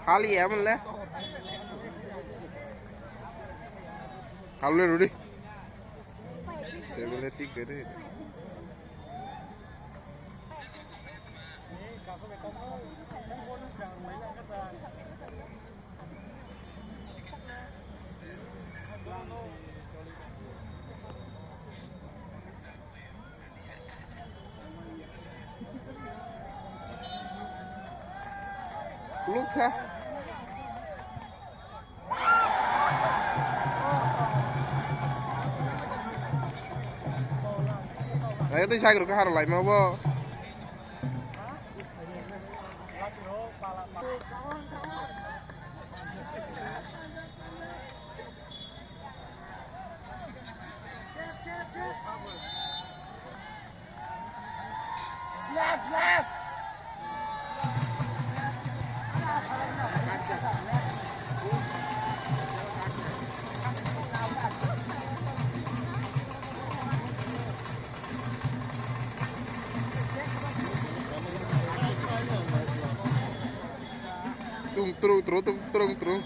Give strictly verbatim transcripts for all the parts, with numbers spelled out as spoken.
Kali ya, mun le. Kalu le rudi. Stable tik gede. Luksa. Ayo tei sakiro kaharo laima bo. Tung, tung, tung. Tung, tung, tung, tung.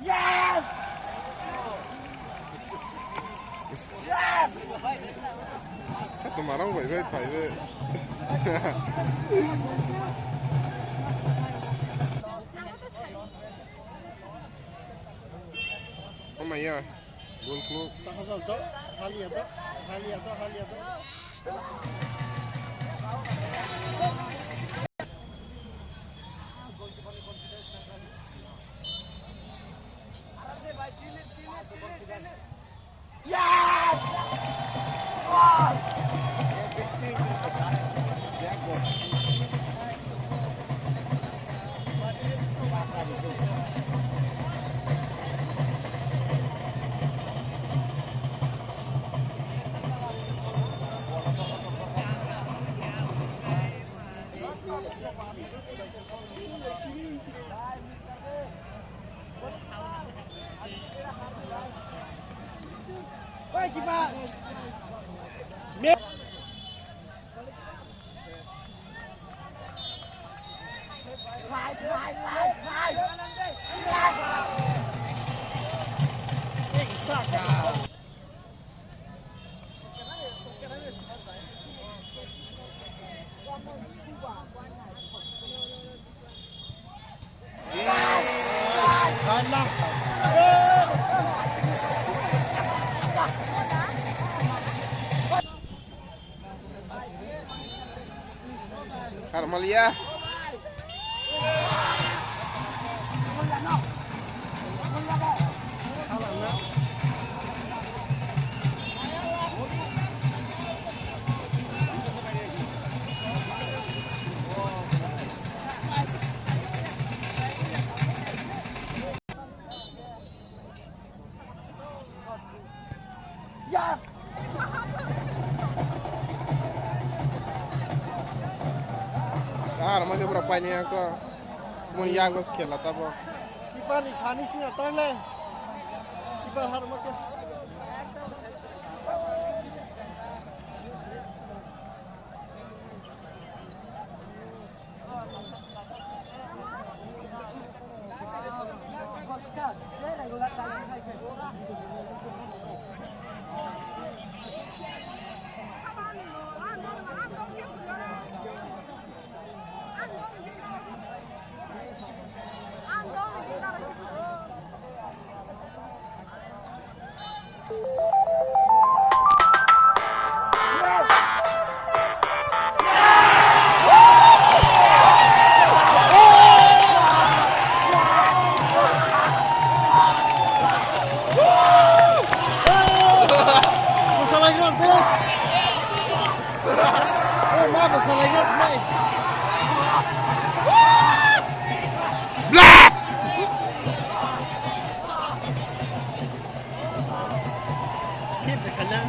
Yes! Yes! Ito marang bai bai bai bai. Oh my God. Gol club. Tahasal to, halia to, halia to, halia to. Armalia. Yes! Ar mo jebra paini ako. Mo yagos khela tabo. Keeper ni thani singa tangle. Keeper har mo ke. Masalai gras de. Eh, ma masalai gras de. Blah! Sip de kala.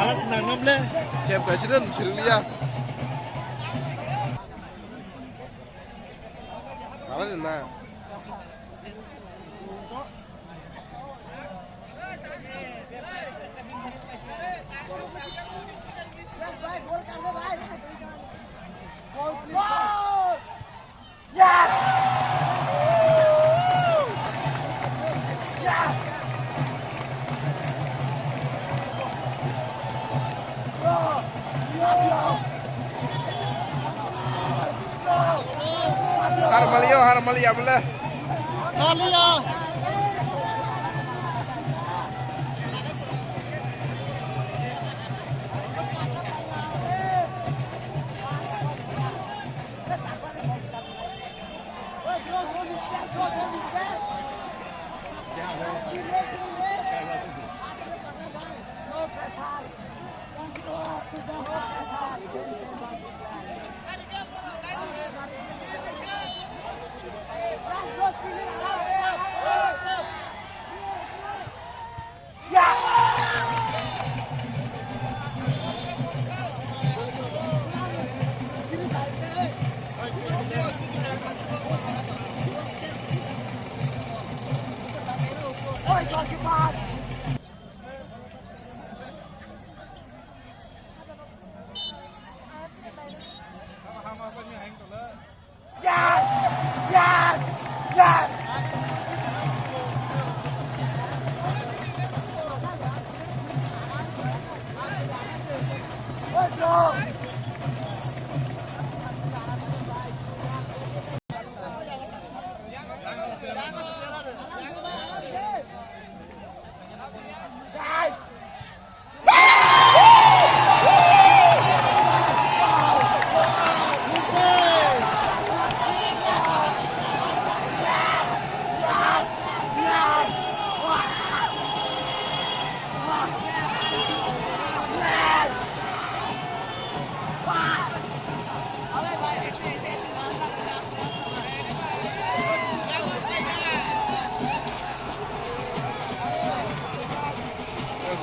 Sinang nam le. Siap gaji dan sirliya. Apa ni na? Har maliyo, har maliya bole. Maliya.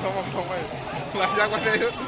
Sama, sama. Lajak pada itu.